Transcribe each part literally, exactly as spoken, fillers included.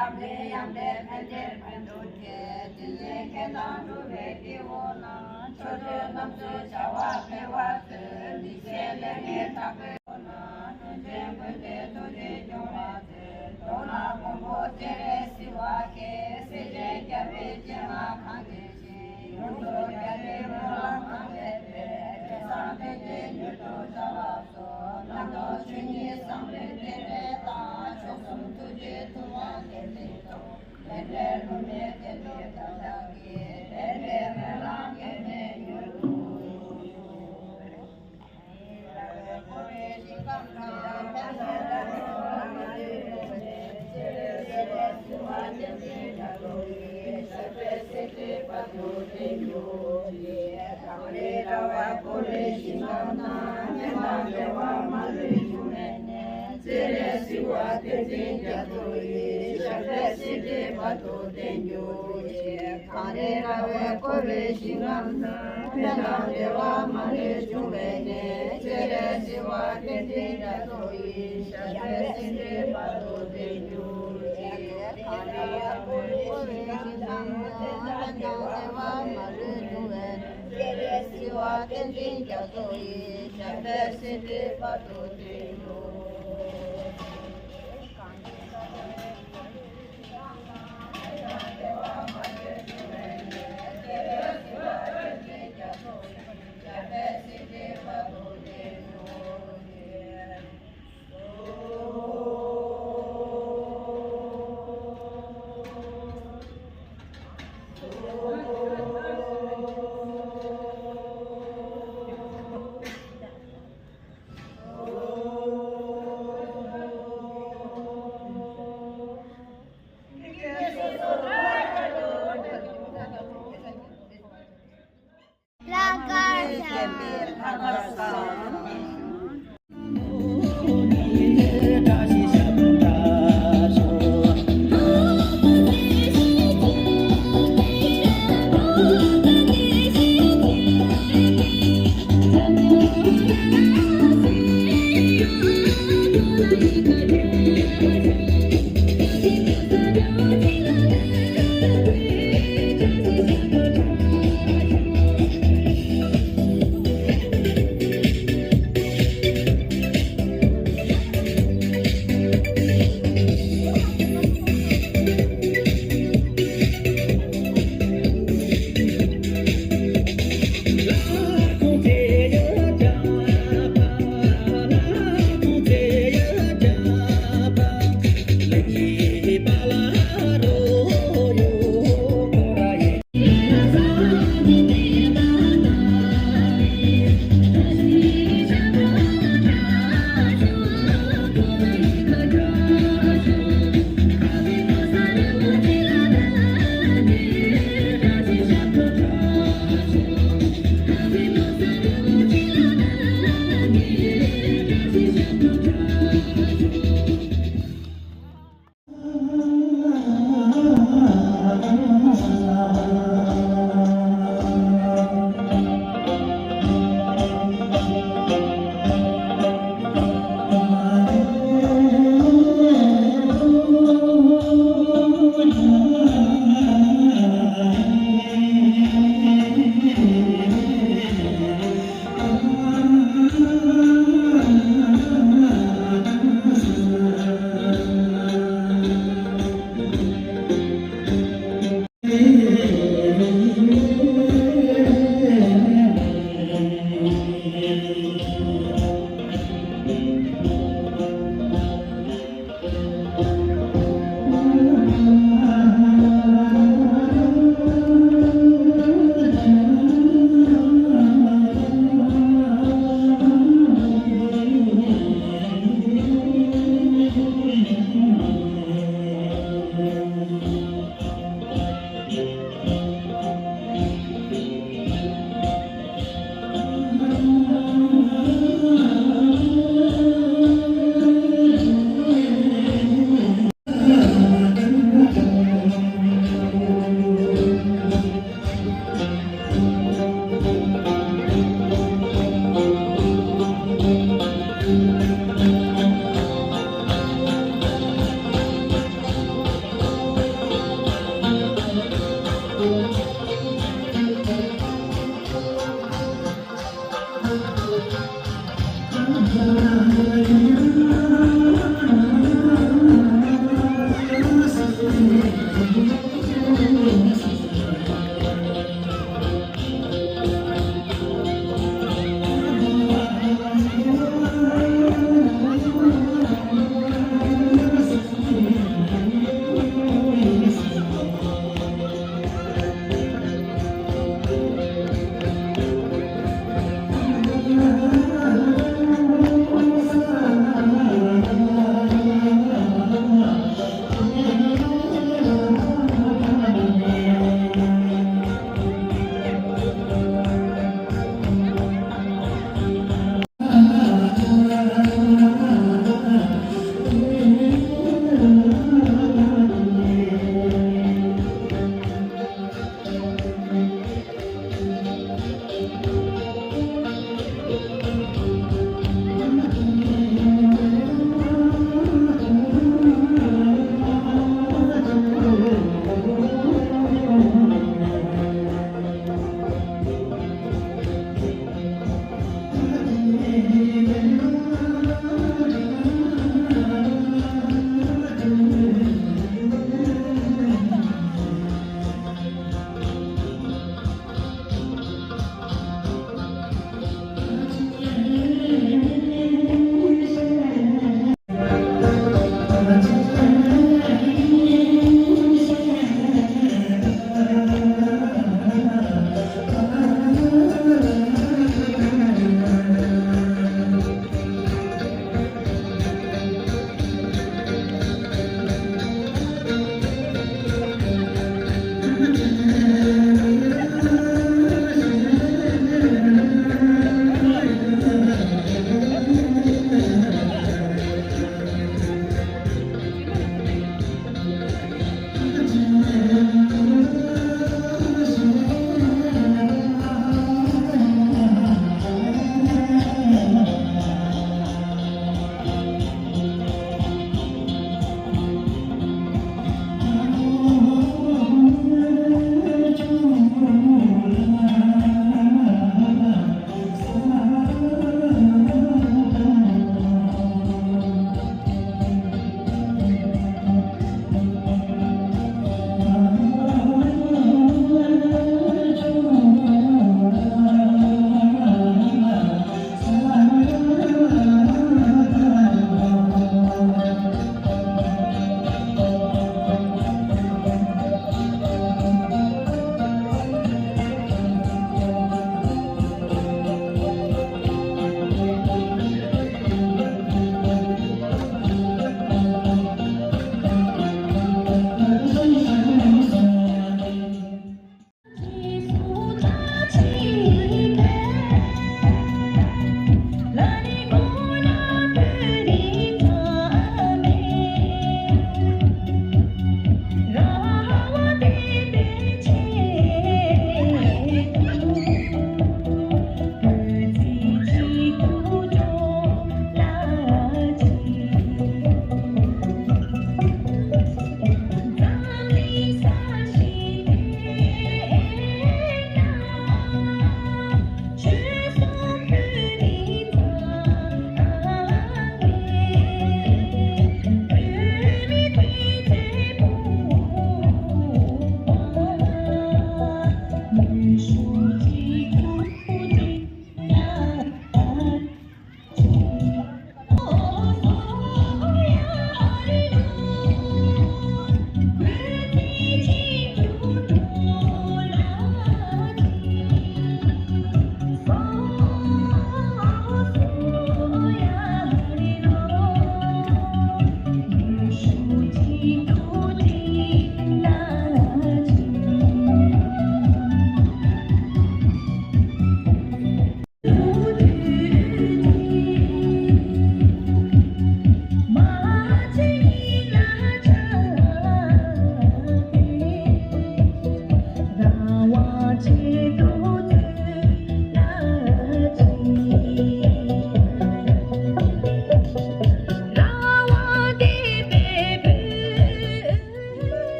འཛམ་གླིང་ཡངས་པའི་འཕེལ་འགྱུར་ཕན་འདོགས་ཀྱི། དེ་ནས་མཁས་དང་གྲུབ་པའི་སྐྱེ་བོ་རྣམས། ཆོ་འཕྲུལ་རྣམ་གསུམ་བྱ་བ་འཕེལ་བར་མཛོད། མི་ཚེ་ལས་ངན་དྲག་པོའི་སྒོ་ན། དོན་ཆེན་ཀུན་ལས་ཐུགས་རྗེ་སྐྱོང་བར་མཛོད། མདོར་ན་མགོན་པོ་སྤྱན་རས་གཟིགས་དབང་གིས། སྲས་བཅས་རྒྱལ་བའི་སྤྱན་སྔར་གང་མཁྱེན་ཅིང་། ཡོངས་སུ་རྒྱལ་བའི་སྨོན་ལམ་གང་མཛད་པའི། དེ་ཚེ་དེ་ཉིད་མྱུར་དུ་བྱ་བ་རྣམ་རྟོག་ཆོས་ཉིད་བསམ་པའི་རྟེན་འབྲེལ་དང་། མཆོག་གསུམ་ཐུགས་རྗེའི་ཐུབ་དབང་དེ་ཉིད་དང་། ལས་འབྲས་སློབ་མའི་རྟེན་འབྲེལ་དམ་བཅའ་གི། ལས་འབྲས་སྨོན་ལམ་གེགས་མེད་མྱུར་དུ། གང་རེ་ར་བས་བསྐོར་བའི་ཞིང་ཁམས་ན། ཕན་དང་བདེ་བ་མ་ལུས་འབྱུང་བའི་གནས། སྤྱན་རས་གཟིགས་དབང་བསྟན་འཛིན་རྒྱ་མཚོ་ཡི། ཞབས་པད་སྲིད་མཐའི་བར་དུ་བརྟན་གྱུར་ཅིག་གང་རེ་ར་བས་བསྐོར་བའི་ཞིང་ཁམས་ན། ཕན་དང་བདེ་བ་མ་ལུས་འབྱུང་བའི་གནས། སྤྱན་རས་གཟིགས་དབང་བསྟན་འཛིན་རྒྱ་མཚོ་ཡི། ཞབས་པད་སྲིད་མཐའི་བར་དུ་བརྟན་གྱུར།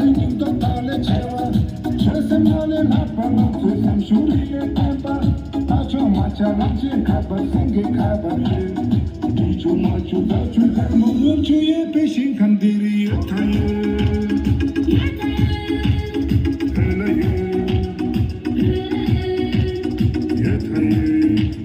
སྙིང་སྟོབས་དག་ལས་ཆེ་བ། ཆོས་སེམས་ལ་ལས་ལྷག་པ། ང་ཚོའི་སེམས་ཤུགས་རིག་ལས་བརྟན་པ། ལྷ་མཆོག་མ་ཆགས་རང་བཞིན་ཁ་པར་སེང་གེ་ཁ་པར་རེད། དྲི་ཆུ་མ་ཆུ་རྫ་ཆུ་རྫ་མོ་ངོམ་ཆུ་ཡོད་པའི་ཞིང་ཁམས་འདི་རུ་ཡོད་ཐང་ཡོད། བོད་ལ་ཡོད། ཡོད་ཐང་ཡོད། ང་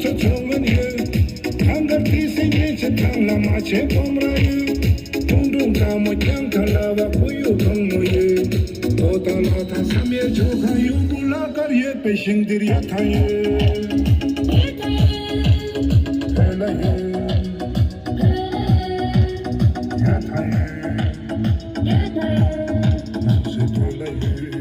ཚོའི་བོད་ལ་ཡོད། ཞིང་འདིར་ཡོད་ཐང་ཡོད། བོད་ལ་ཡོད། ཡོད་ཐང་ཡོད། ང་ཚོའི་བོད་ལ་ཡོད།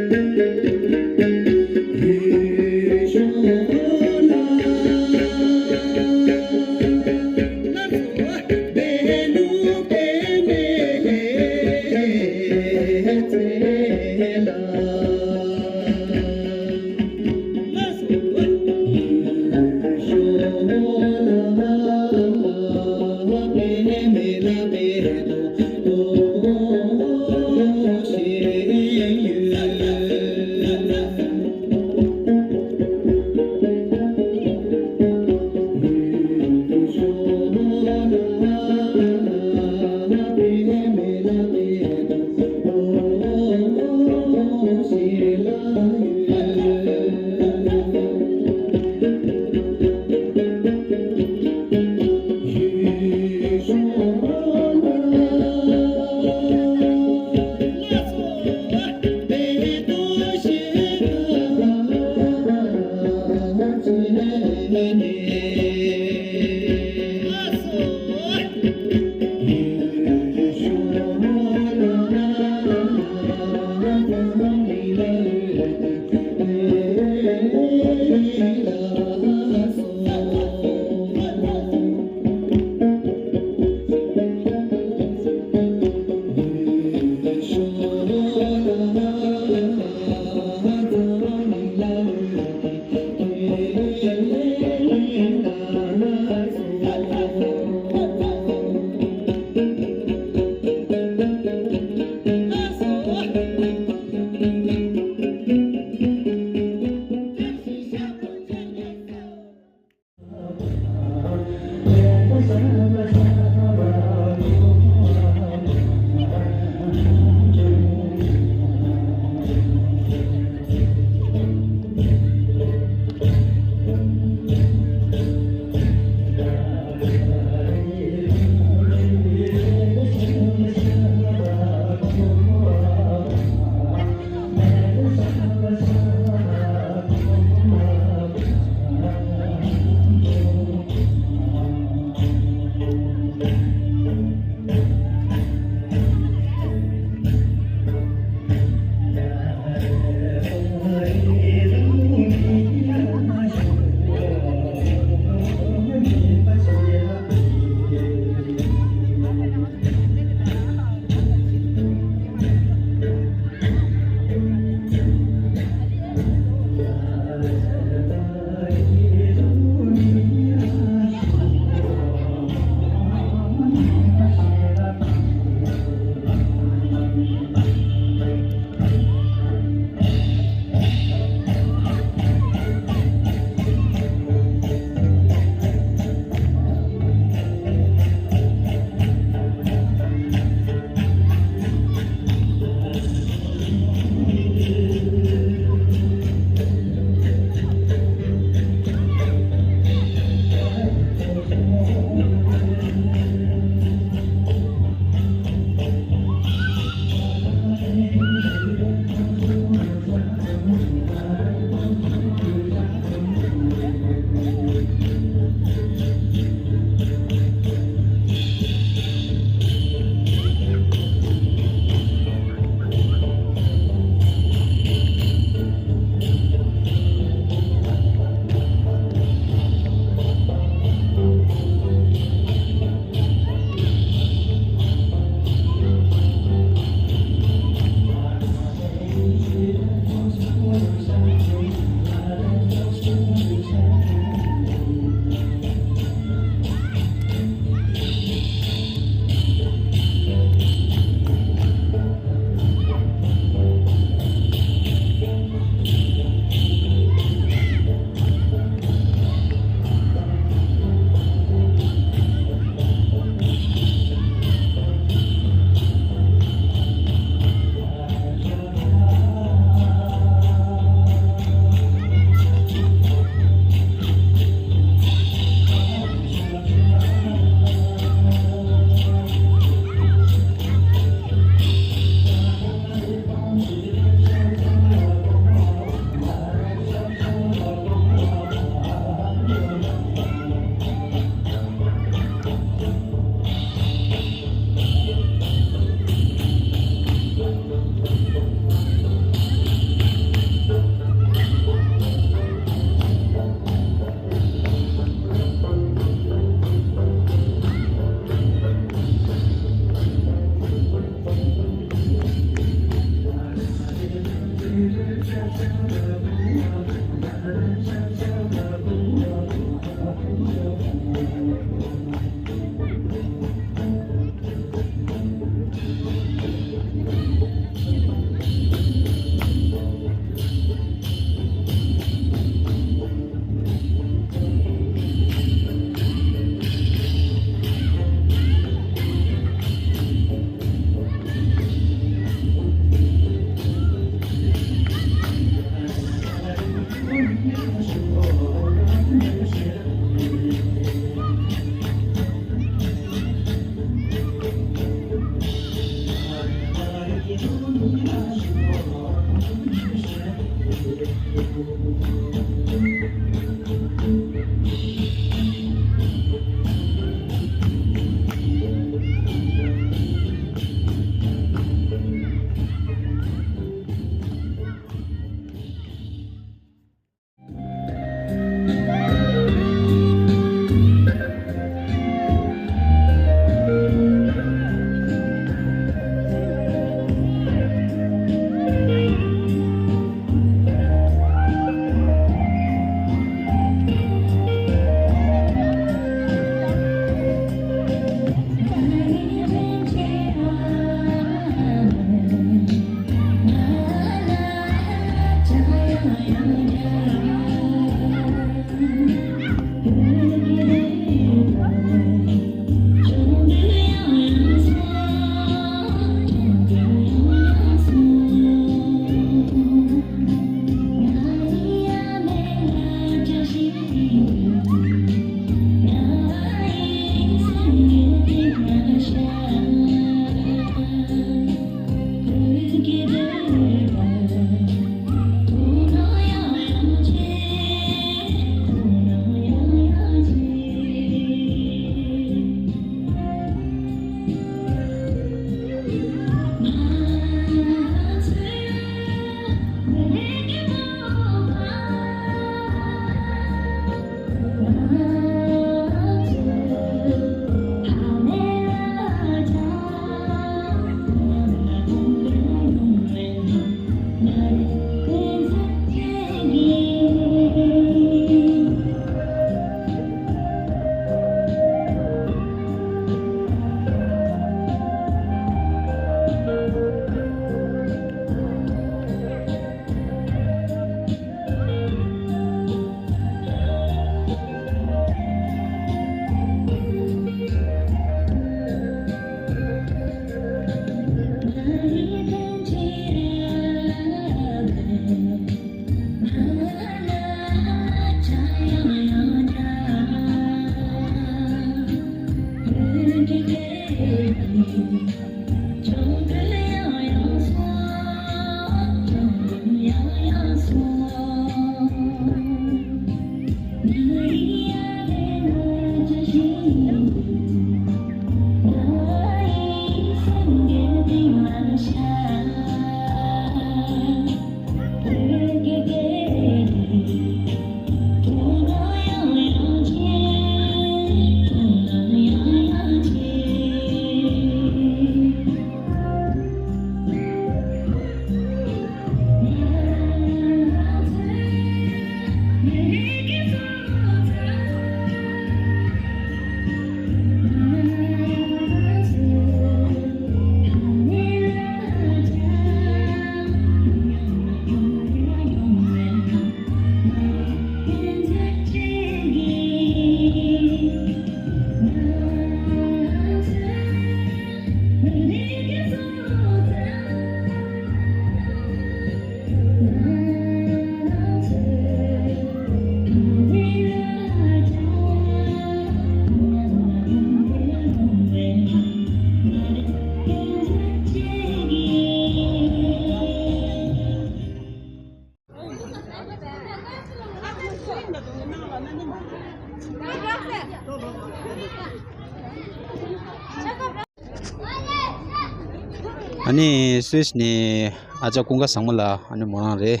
ཨ་ནི་སུད་སི་ནས་ཨ་ཅག་ཀུན་དགའ་བཟང་མོ་ལགས། ཨ་ནི་མོ་རང་རེད།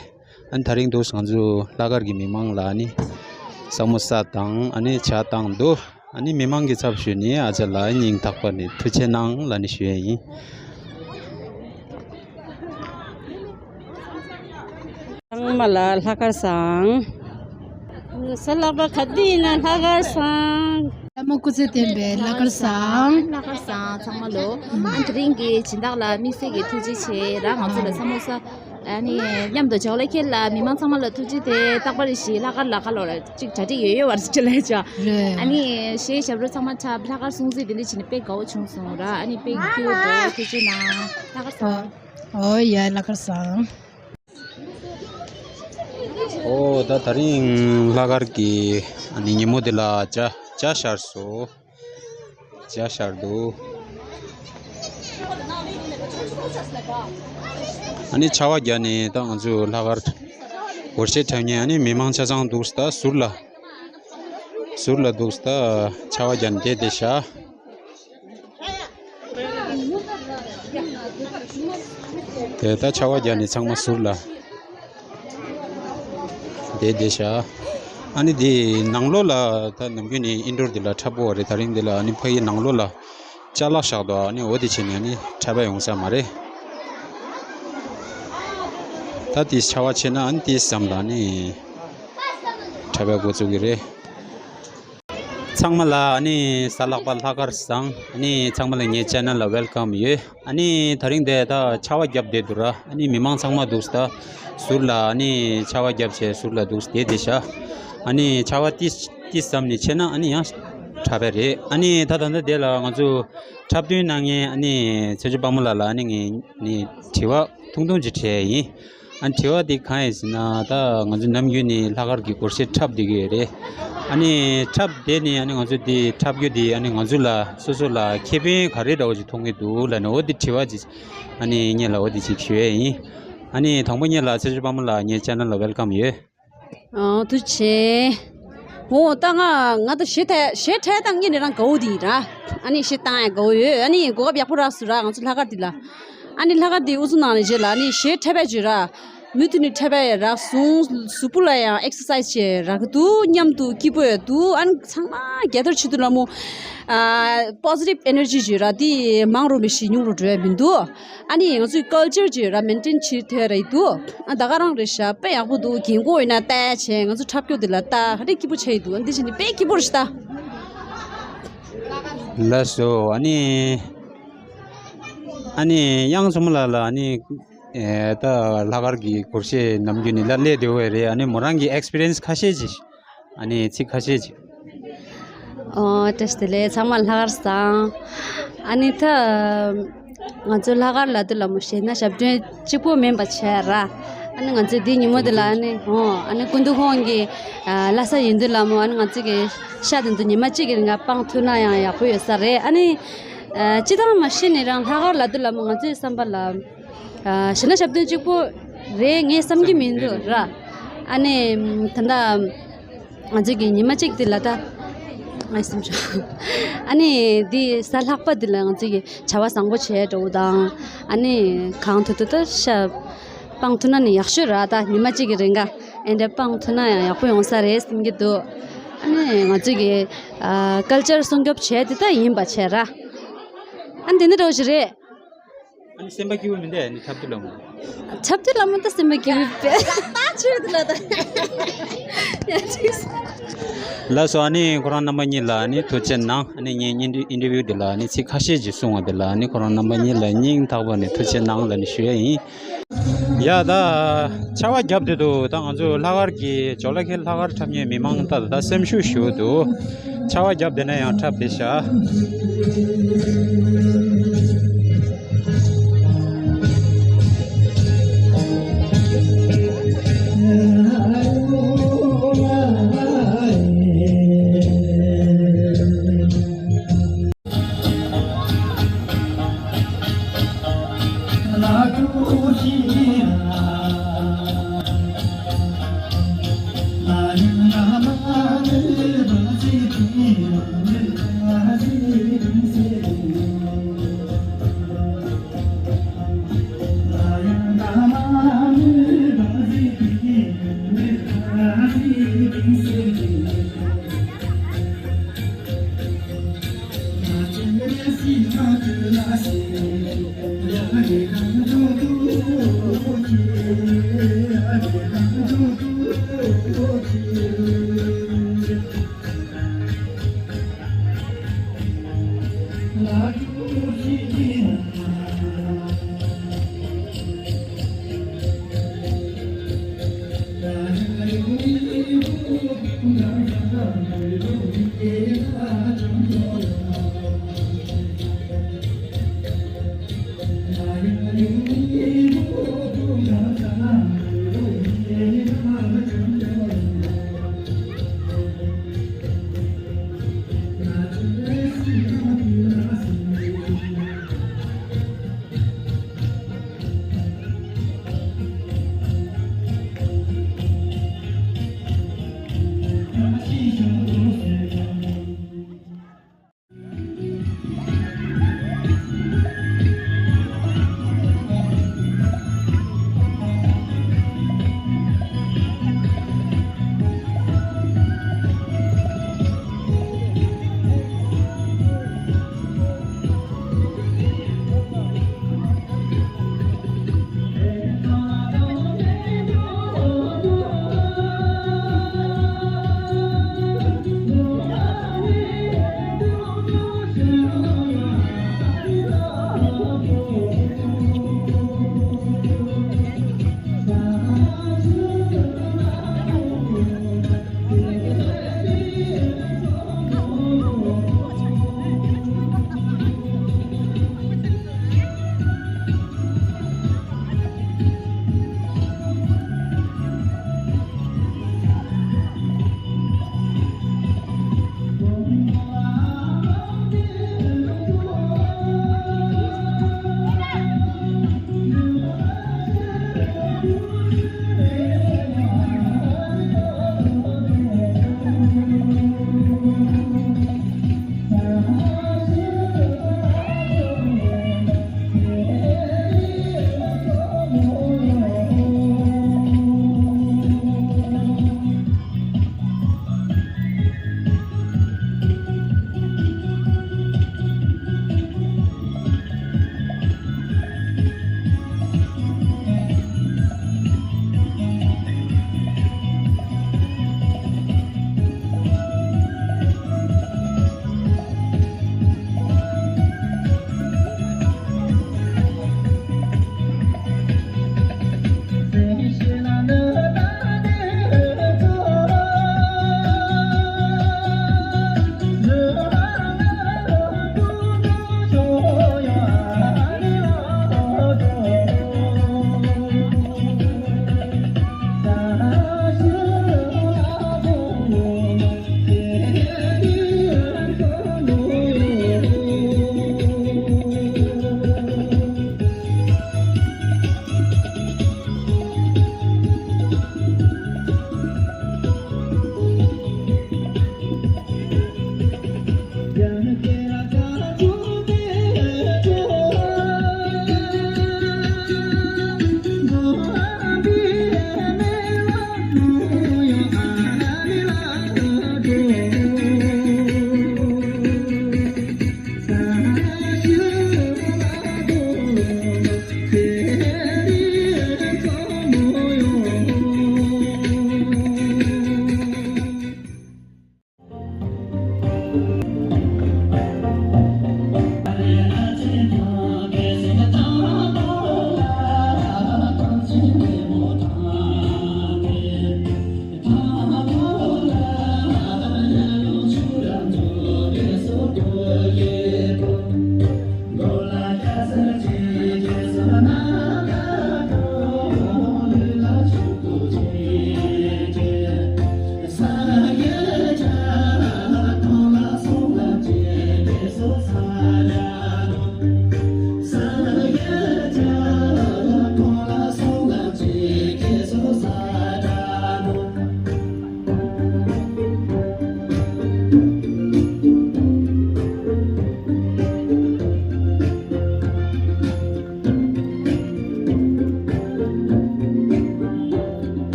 ཨ་ནི་ད་རིང་འདུག་ང་ཚོ་ལྷག་དཀར་གྱི་མི་མང་ལ་ཨ་ནི་བཟང་མོ་ས་དང་ཨ་ནི་ཇ་བཏང་འདུག་ཨ་ནི་མི་མང་གི་ཚབ་ཞུས་ནས་ཨ་ཅག་ལ་སྙིང་ཐག་པ་ནས་ཐུགས་རྗེ་གནང་ལབ་ནས་ཞུ་ཡ་ཡིན། ང་ ཚང་མ་ལ་ལྷག་དཀར་བཟང་། ས་ལག་པ་ག་དུས་ཡིན་ན་ལྷག་དཀར་བཟང་། ལྷ་མོ་སྐུ་ཚེ་བརྟན་པའི་ལྷག་དཀར་བཟང་། ལྷག་དཀར་བཟང་། ཚང་མ་ལོ། ཨ་དེ་རིང་གི་སྦྱིན་བདག་ལ་དམིགས་བསལ་གྱི་ཐུགས་རྗེ་ཆེ། རང་ང་ཚོ་ལ་ས་མོ་ས། ཨ་ནི་མཉམ་དུ་ཇོ་ལེ་ཁེལ་ལ་མི་མང་ཚང་མ་ལ་ཐུགས་རྗེ་དེ་རྟག་པར་ཞིག་ལྷག་དཀར་ལ་ཁ་ལོ་ལ་ཅིག་གྲ་སྒྲིག་ཡོད་ཡོད་བར་ཅི་ལས་ཅོ། ཨ་ནི་གཞས་ཞབས་བྲོ་ཚང་མ་འཁྲབ། ལྷག་དཀར་སྲུང་བརྩི་དེ་འདྲ་བྱས་ནས་དཔེ་དགའ་བོ་བྱུང་སོང་ར། ཨ་ནི་དཔེ་སྐྱིད་པོ་འདུག་ཐུགས་རྗེ་གནང་། ལྷག་དཀར་བཟང་། ཨོ་ཡ་ལྷག་དཀར་བཟང་། ཨོ་ད་དེ་རིང་ལྷག་དཀར་གྱི་ཨ་ནི་ཉིན་མོ་འདི་ལ་ཇ་ཇ་ཤར་སོང་། ཇ་ཤར་འདུག་ཨ་ནི་ཆར་པ་བརྒྱབ་ནས་ད་ང་ཚོ་ལྷག་དཀར་སྒོར་གཞས་འཁྲབ་མཁན་ཨ་ནི་མི་མང་ཆ་ཚང་འདུག་ད་ཟུར་ལ་ཟུར་ལ་འདུག་ད་ཆར་པ་བརྒྱབ་ནས་བསྡད་བསྡད་ཤག་དེ་ད་ཆར་པ་བརྒྱབ་ནས་ཚང་མ་ཟུར་ལ་བསྡད་བསྡད་ཤག་ཨ་ནི་དེ་ནང་ལོགས་ལ་ད་ནམ་རྒྱུན་ནས་ཨིན་ཌོར་དེ་ལ་འཁྲབ་ཀྱི་ཡོད་རེད། དེ་རིང་དེ་ལ་ཨ་ནི་ཕ་གི་ནང་ལོགས་ལ་ཅ་ལག་བཞག་འདུག་ཨ་ནི་འོ་དེ་བྱས་ནས་ཨ་ནི་འཁྲབ་པ་ཡོང་ས་མ་རེད། ད་དེ་ཆར་པ་ཆེ་ན་ཨ་ནི་དེ་ཙམ་ལ་ཨ་ནི་འཁྲབ་པ་འགོ་བཙུགས་ཀྱི་རེད། ཚང་མ་ལ་ཨ་ནི་གཟའ་ལྷག་པ་ལྷག་དཀར་བཟང་། ཨ་ནི་ཚང་མ་ལ་ངའི་ཆེ་ནལ་ལ་ཝེལ་ཀམ་ཡོད། ཨ་ནི་དེ་རིང་དེ་ད་ཆར་པ་བརྒྱབ་བསྡད་འདུག་ར། ཨ་ནི་མི་མང་ཚང་མ་འདུག་ད་ཟུར་ལ་ཨ་ནི་ཆར་པ་བརྒྱབ་བྱས་ཟུར་ལ་འདུག་བསྡད་བསྡད་ཤག་ཨ་ནི་ཆར་པ་ཏིས་ཏིས་ཙམ་ནས་ཆེ་ན་ཨ་ནི་ཡང་འཁྲབ་པ་རེད། ཨ་ནི་ད་ད་ལྟ་དེ་ལ་ང་ཚོ་འཁྲབ་སྟོན་གནང་མཁན་ཨ་ནི་ཚེ་མཆོག་དཔལ་མོ་ལགས་ལ་ཨ་ནི་ངས་ནི་དྲི་བ་ཐུང་ཐུང་ཅིག་དྲིས་ཡིན། ཨ་ནི་དྲི་བ་དེ་གང་ཡིན་ཟེར་ན། ད་ང་ཚོ་ནམ་རྒྱུན་ནས་ལྷག་དཀར་གྱི་སྒོར་གཞས་འཁྲབ་བསྡད་ཀྱི་ཡོད་རེད། ཨ་ནི་འཁྲབ་བསྡད་ནས་ཨ་ནི་ང་ཚོ་དེ་འཁྲབ་རྒྱུ་དེ་ཨ་ནི་ང་ཚོ་ལ་སོ་སོ་ལ་ཁེ་ཕན་ག་རེ་འདྲ་བོ་ཅིག་མཐོང་གི་འདུག་ལབ་ནས་འོ་དེ་དྲི་བ་ཅིག་ཨ་ནི་སྔོན་ལ་འོ་དེ་ཅིག་ཞུ་ཡས་ཡིན། ཨ་ནི་དང་པོ་སྔོན་ལ་ཚེ་མཆོག་དཔལ་མོ་ལགས་ངའི་ཆེ་ནལ་ལ་ཝེལ་ཀམ་ཡོད། ཨོ་ཐུགས་རྗེ་ཆེ། འོ་ད་ང་ང་ད་གཞས་འཁྲབ་གཞས་འཁྲབ་སྟངས་ངེད་ནི་རང་དགའ་བོ་དེ་ཡིན་ར། ཨ་ནི་གཞས་བཏང་ཡང་དགའ་བོ་ཡོད། ཨ་ནི་གོ་སྐབས་ཡག་པོ་རག་སོང་ར་ང་ཚོ་ལྷག་དཀར་འདི་ལ། ཨ་ནི་ལྷག་དཀར་འདི་དབུ་འཛུགས་གནང་ནས་རྗེས་ལ་ཨ་ནི་གཞས་འཁྲབ་པའི་རྗེས་ར། མུ་མཐུད་ནས་འཁྲབ་པའི་རག་སོང་། གཟུགས་པོ་ལ་ཡང་ཨེག་སར་སའི་ཛི་བྱས་རག་གི་འདུག་མཉམ་དུ་སྐྱིད་པོ་ཡོད་འདུག་ཨ་ནི་ཚང་མ་རྒྱལ་དར་ཆེད་དུ་ལ་མོ། ཨ་པོ་ཟི་ཊིབ་ཨེ་ནར་ཇི་ཅིག་ཡོད་ར། དེ་མང་རུ་མི་ཤེས་ཉུང་རུ་འགྲོ་ཡ་མི་འདུག་ཨ་ནི་ང་ཚོའི་ཀལ་ཅར་ཅིག་ཡོད་ར། མེན་ཊེན་བྱེད་ཐུབ་ཡ་ར་ཡི་འདུག་ཨ་ད་ག་རང་རེད་ཤག་དཔེ་ཡག་པོ་འདུག་རྒན་གོག་ཡིན་ན་ལྟ་ཡ་བྱས། ང་ཚོ་འཁྲབ་སྐྱོར་དེ་ལ་ལྟ་ག་རེ་སྐྱིད་པོ་ཆགས་ཡི་འདུག་ཨ་འདི་བྱས་ནས་དཔེ་སྐྱིད་པོ་རེད་ཤག་ད། ལགས་སོ། ཨ་ནི་ཨ་ནི་དབྱངས་མཚོ་མོ་ལགས་ལ་ཨ་ནི་ཨེ་ད་ལྷག་དཀར་གྱི་སྒོར་གཞས་ནམ་རྒྱུན་ནས་ལ་སླེབས་བསྡད་ཡོད་རེད། ཨ་ནི་མོ་རང་གི་ཨེག་སི་པི་རི་ཡན་སི་ཁ་ཤས་ཅིག་ཨ་ནི་ཚིག་ཁ་ཤས་ཅིག་ཨོ་བཀྲ་ཤིས་བདེ་ལེགས། ཚང་མ་ལྷག་དཀར་བཟང་། ཨ་ནི་ད་ང་ཚོ་ལྷག་དཀར་ལབ་དུས་ལ་མོ་གཞས་སྣ་ཞབས་བརྟན་གཅིག་པོ་མིན་པ་བྱས་ར། ཨ་ནི་ང་ཚོའི་འདིའི་ཉིན་མོ་འདི་ལ་ཨ་ནི་ཨོ་ཨ་ནི་སྐུ་མདུན་ཁོང་གི་ཨ་བླ་གཟའ་ཡིན་དུས་ལ་མོ་ཨ་ནི་ང་ཚོ་གི་ཤ་དེ་ཚོ་ཉི་མ་གཅིག་གི་རིང་ལ་སྤང་ཐུབ་ན་ཡང་ཡག་པོ་ཡོད་ས་རེད། ཨ་ནི་ཨ་སྤྱི་བཏང་མ་གཞི་ནས་རང་ལྷག་དཀར་ལབ་དུས་ལ་མོ་ང་ཚོའི་བསམ་པ་ལ། ཨ་གཞས་སྣ་ཞབས་བརྟན་གཅིག་པོ་རེད་ངས་བསམ་གྱི་མི་འདུག་ར། ཨ་ནི་ད་ལྟ་ང་ཚོ་གི་ཉི་མ་གཅིག་དེ་ལ་ད་ང་སེམས་ཆུང་། ཨ་ནི་འདི་གཟའ་ལྷག་པ་འདི་ལ་ང་ཚོ་གི་བྱ་བ་བཟང་པོ་བྱས་འགྲོ་དང་། ཨ་ནི་གང་ཐུབ་ཐུབ་ད་ཤ་སྤང་ཐུབ་ན་ནི་ཡག་ཤོས་ར། ད་ཉི་མ་གཅིག་གི་རིང་ག་ཨེ་འདྲ་སྤང་ཐུབ་ན་ཡང་ཡག་པོ་ཡོང་ས་རེད་བསམ་གྱི་འདུག་ཨ་ནི་ང་ཚོ་གི་ཨ་ཀལ་ཅར་སྲུང་སྐྱོབ་བྱས་དེ་ད་ཡིན་པ་བྱས་ར། ཨ་ནི་དེ་འདྲ་འདྲ་བོ་ཞིག་རེད། ཨ་ནི་སེམས་པ་སྐྱིད་པོ་མི་འདུག་ཨ་ནི་འཁྲབ་སྟོན་ལ་མོ། འཁྲབ་སྟོན་ལ་མོ་ད་སེམས་པ་སྐྱིད་པོ་པས། ད་ཆོས་དེ་ལ་ད། ཡ་ཅིག་ལགས་སོ། ཨ་ནི་ཁོ་རང་རྣམ་པ་གཉིས་ལ་ཨ་ནི་ཐུགས་རྗེ་གནང་། ཨ་ནི་ངའི་ཨིན་ཊར་ཨིན་ཊར་བིའུ་འདི་ལ་ཨ་ནི་ཚིག་ཁ་ཤས་ཅིག་གསུང་བ་འདི་ལ་ཨ་ནི་ཁོ་རང་རྣམ་པ་གཉིས་ལ་སྙིང་ཐག་པ་ནས་ཐུགས་རྗེ་གནང་ལབ་ནས་ཞུ་ཡ་ཡིན། ཡ་ད། ཆར་པ་བརྒྱབ་བསྡད་འདུག་ད་ང་ཚོ་ལྷག་དཀར་གྱི་ཇོ་ལ་ཁེལ་ལྷག་དཀར་འཁྲབ་མཁན་མི་མང་ད་ད་སེམས་ཤུགས་ཞུ་འདུག་ཆར་པ་བརྒྱབ་བསྡད་ན་ཡང་འཁྲབ་བསྡད་ཤག་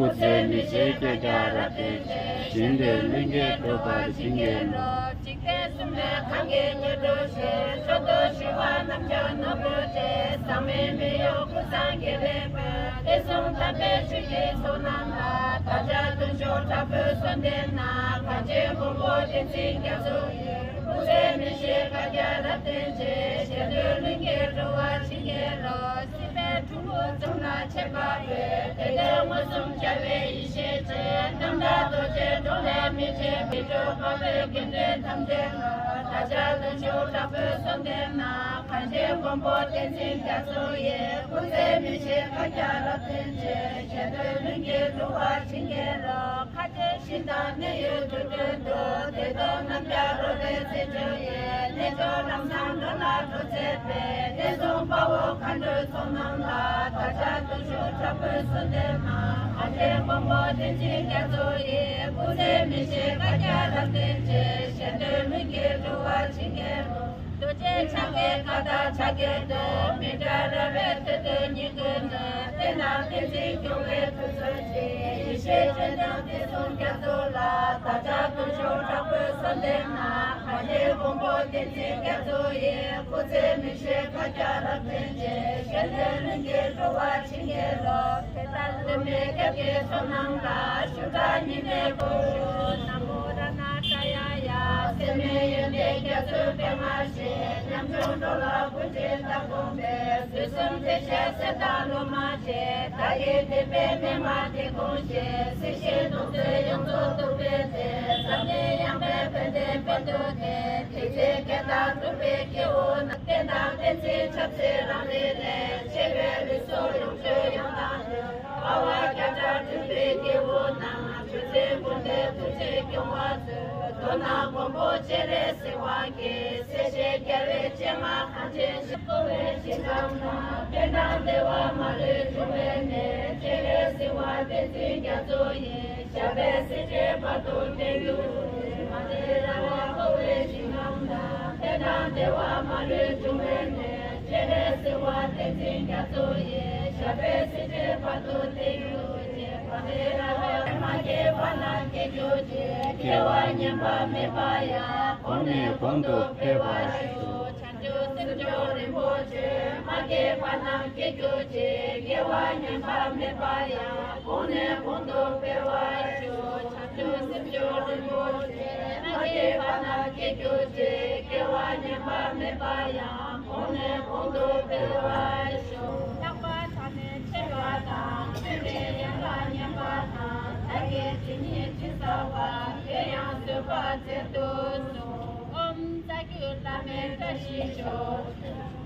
སྐུ་ཚེ་མི་ཤིགས་བསྐལ་བརྒྱར་བརྟན་ཅིང་། གཞན་དོན་ལྷུན་གྱིས་གྲུབ་པར་བྱིན་གྱིས་རློབས། འཇིག་རྟེན་གསུམ་པའི་གང་གི་དངོས་གྲུབ་ཆེ། མཆོག་ཏུ་ཞུ་བ་རྣམས་ཀྱང་ནོར་བུ་སྟེ། ཟག་མེད་མི་གཡོ་ཀུན་བཟང་གི་ལེགས་པའི། དུས་གསུམ་དམ་པའི་ཆོས་ཀྱི་མཆོག་རྣམས་ལ། བདག་ཅག་དཀོན་མཆོག་དྲག་པོའི་གསོལ་འདེབས་ན། གངས་ཅན་མགོན་པོ་བསྟན་འཛིན་རྒྱ་མཚོ་ཡི། སྐུ་ཚེ་མི་ཤིགས་བསྐལ་བརྒྱར་བརྟན་ཅིང་། གཞན་དོན་ལྷུན་གྱིས་གྲུབ་པར་བྱིན་གྱིས་རློབས། སྲིད་པའི་འཁྲུལ་འཁོར་འཇོམས་ལ་བྱེད་པ་པོའི། དེ་ལྟར་མངོན་སུམ་རྒྱལ་བའི་ཡེ་ཤེས་ཀྱིས། རྣམ་དག་རྡོ་རྗེའི་གདུང་ལས་མི་འབྲལ་བའི། འགྲོ་བ་པོའི་དགེ་འདུན་ཐམས་ཅད་ལ། བདག་ཅག་དཀོན་མཆོག་དྲག་པོའི་གསོལ་འདེབས་ན། གངས་ཅན་མགོན་པོ་བསྟན་འཛིན་རྒྱ་མཚོ་ཡི། སྐུ་ཚེ་མི་ཤིགས་བསྐལ་བརྒྱར་བརྟན་ཅིང་། གཞན་དོན་ལྷུན་གྱིས་གྲུབ་པར་བྱིན་གྱིས་རློབས། མཁའ་སྤྱོད་ཞིང་དང་གནས་ཡུལ་དུར་ཁྲོད་དུ། བདེ་སྟོང་རྣམ་རྒྱལ་རོལ་པའི་རྩེ་འཇོ་ཡི། རྣལ་འབྱོར་ལམ་བཟང་འགྲོ་ལ་གྲོགས་བྱེད་པའི། བསྟན་སྲུང་དཔའ་བོ་མཁའ་འགྲོའི་ཚོགས་རྣམས་ལ། བདག་ཅག་དཀོན་མཆོག་དྲག་པོའི་གསོལ་འདེབས་ན། གངས་ཅན་མགོན་པོ་བསྟན་འཛིན་རྒྱ་མཚོ་ཡི། སྐུ་ཚེ་མི་ཤིགས་བསྐལ་བརྒྱར་བརྟན་ཅིང་། གཞན་དོན་ལྷུན་གྱིས་གྲུབ་པར་བྱིན་གྱིས་རློབས། རྡོ་རྗེ་འཆང་གི་བཀའ་དང་ཕྱག་རྒྱའི་མཐུ། མི་འབྲལ་ར་བའི་མཐུ་སྟོབས་ཉིད་ཀུན་ནས། བསྟན་དང་བསྟན་འཛིན་སྐྱོང་བའི་མཐུ་ཚུལ་བཞིན། ཡེ་ཤེས་སྤྱན་ལྡན་བསྟན་སྲུང་རྒྱ་མཚོ་ལ། བདག་ཅག་དཀོན་མཆོག་དྲག་པོའི་གསོལ་འདེབས་ན། གངས་ཅན་མགོན་པོ་བསྟན་འཛིན་རྒྱ་མཚོ་ཡི། སྐུ་ཚེ་མི་ཤིགས་བསྐལ་བརྒྱར་བརྟན་ཅིང་། གཞན་དོན་ལྷུན་གྱིས་གྲུབ་པར་བྱིན་གྱིས་རློབས། དེ་ལྟར་བླ་མའི་སྐྱབས་ཀྱི་ཚོགས་རྣམས་ལ། ཞུ་དག་སྙིང་ནས་གུས་ཞུ། ན་མོ་རཏྣ་ཏྲཱ་ཡ་ཡ། སེམས་ཡོན་ཏན་རྒྱ་མཚོའི་པདྨ་བཞིན། ཉམ་ཆུང་འགྲོ་ལ་ཀུན་གྱིས་བདག་དགོངས་པའི། དུས་གསུམ་བདེ་གཤེགས་སྲས་དང་སློབ་མ་ཆེ། བདག་གི་དད་པའི་མན་ངག་འདི་དགོངས་ཤིག། སྲིད་ཞིའི་དོན་མཛད་ཡོངས་རྫོགས་རྟོགས་པའི་སྟེང་། འཛམ་གླིང་ཡངས་པའི་བན་དེ་བོད་དུ་གནས། དེ་ཚེ་བསྐལ་བཟང་འགྲུབ་པའི་སྐྱེ་བོ་རྣམས། བསྟན་དང་བསྟན་འཛིན་ཆབ་སྲིད་རང་རིག་ལས། ཆེ་བའི་ལུས་སྲོག་ཡོངས་གཅོད་ཡང་དག་ཉིད། དཔའ་བ་བརྒྱ་ཕྲག་སྤྲུལ་པའི་སྐྱེ་བོ་རྣམས། ཆོས་འཛིན་ཀུན་འདས་ཐུགས་རྗེས་སྐྱོང་བར་མཛོད། མདོར་ན་མགོན་པོ་སྤྱན་རས་གཟིགས་དབང་གིས། སྲས་བཅས་རྒྱལ་བའི་སྤྱན་སྔར་གངས་ཅན་ཞིང་། འཁོར་བའི་ཞིང་ཁམས་ན། བསྟན་དང་བདེ་བ་མ་ལུས་འབྱུང་བའི་གནས། སྤྱན་རས་གཟིགས་དབང་བསྟན་འཛིན་རྒྱ་མཚོ་ཡི། ཞབས་པད་སྲིད་མཐའི་བར་དུ་བརྟན་གྱུར་ཅིག། མ་ལུས་ར་བ་འཁོར་བའི་ཞིང་ཁམས་ན། བསྟན་དང་བདེ་བ་མ་ལུས་འབྱུང་བའི་གནས། སྤྱན་རས་གཟིགས་དབང་བསྟན་འཛིན་རྒྱ་མཚོ་ཡི། ཞབས་པད་སྲིད་མཐའི་བར་དུ་བརྟན་གྱུར་ཅིག། མ་སྐྱེས་པ་རྣམས་སྐྱེ་གྱུར་ཅིག། སྐྱེ་བ་ངན་པ་མེད་པ་ཡང་། གོང་ནས་གོང་དུ་འཕེལ་བར་ཤོག། བྱང་ཆུབ་སེམས་མཆོག་རིན་པོ་ཆེ། མ་སྐྱེས་པ་རྣམས་སྐྱེ་གྱུར་ཅིག། སྐྱེ་བ་ངན་པ་མེད་པ་ཡང་། གོང་ནས་གོང་དུ་འཕེལ་བར་ཤོག། བྱང་ཆུབ་སེམས་མཆོག་རིན་པོ་ཆེ། མ་སྐྱེས་པ་རྣམས་སྐྱེ་གྱུར་ཅིག། སྐྱེ་བ་ངན་པ་མེད་པ་ཡང་། གོང་ནས་གོང་དུ་འཕེལ་བར་ཤོག། ལྷག་པར་ད་ནི་ཆེ་བ་དང་། ཆོས་ཀྱི་ཡན་ལག་ཉམས་པ་དང་། བདག་གིས་ཇི་སྙེད་ཅི་བསགས་པ། དེ་ཡང་བཟོད་པར་མཛད་དུ་གསོལ། ཨོཾ་རྩ་བརྒྱུད་བླ་མའི་བཀྲ་ཤིས་ཤོག།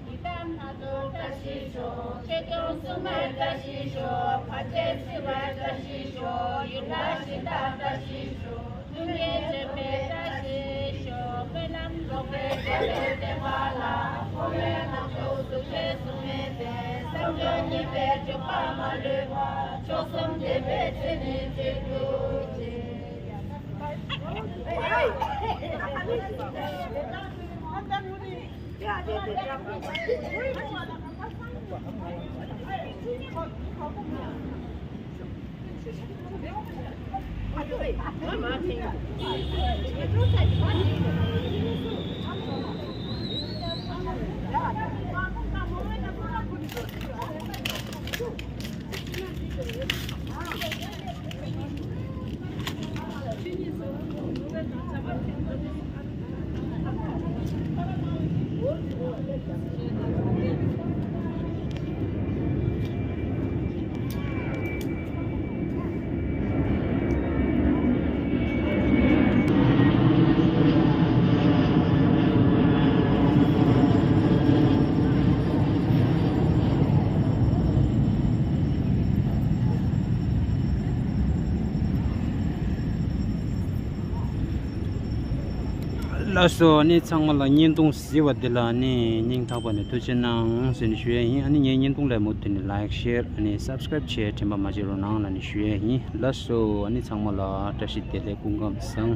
ཡི་དམ་ལྷ་ཚོགས་བཀྲ་ཤིས་ཤོག། ཆོས་སྐྱོང་སྲུང་མའི་བཀྲ་ཤིས་ཤོག། བར་ཆད་སེལ་བའི་བཀྲ་ཤིས་ཤོག། ཡུལ་ལྷ་གཞི་བདག་བཀྲ་ཤིས་ཤོག། ཀུན་དགའ་བྱེད་པའི་བཀྲ་ཤིས་ཤོག། སྨོན་ལམ་རྫོགས་པའི་རྒྱལ་བའི་བསྟན་པ་ལ། འཁོར་བའི་ནང་དུ་ཟུག་ཅེས་སུ་མེད་པའི། བསམ་སྦྱོར་གཉིས་པའི་འཇུག་པ་མ་ལུས་པ། མཆོག་གསུམ་བདེན་པའི་ཚེ་ནི་བརྗོད་གྱུར་ཅིག། ལགས་སོ། ཨ་ནི་ཚང་མ་ལ་བརྙན་ཐུང་གཟིགས་པ་འདི་ལ་ཨ་ནི་སྙིང་ཐག་པ་ནས་ཐུགས་རྗེ་གནང་ཟེར་ནས་ཞུ་ཡས་ཡིན། ཨ་ནི་ངའི་བརྙན་ཐུང་ལ་མུ་མཐུད་ནས་ལའིཀ་ཤེར་ཨ་ནི་སབ་སི་ཀ་རེབ་བྱས་དྲན་པ་མ་བརྗེད་རོགས་གནང་ལབ་ནས་ཞུ་ཡས་ཡིན། ལགས་སོ། ཨ་ནི་ཚང་མ་ལ་བཀྲ་ཤིས་བདེ་ལེགས། སྐུ་ཁམས་བཟང་།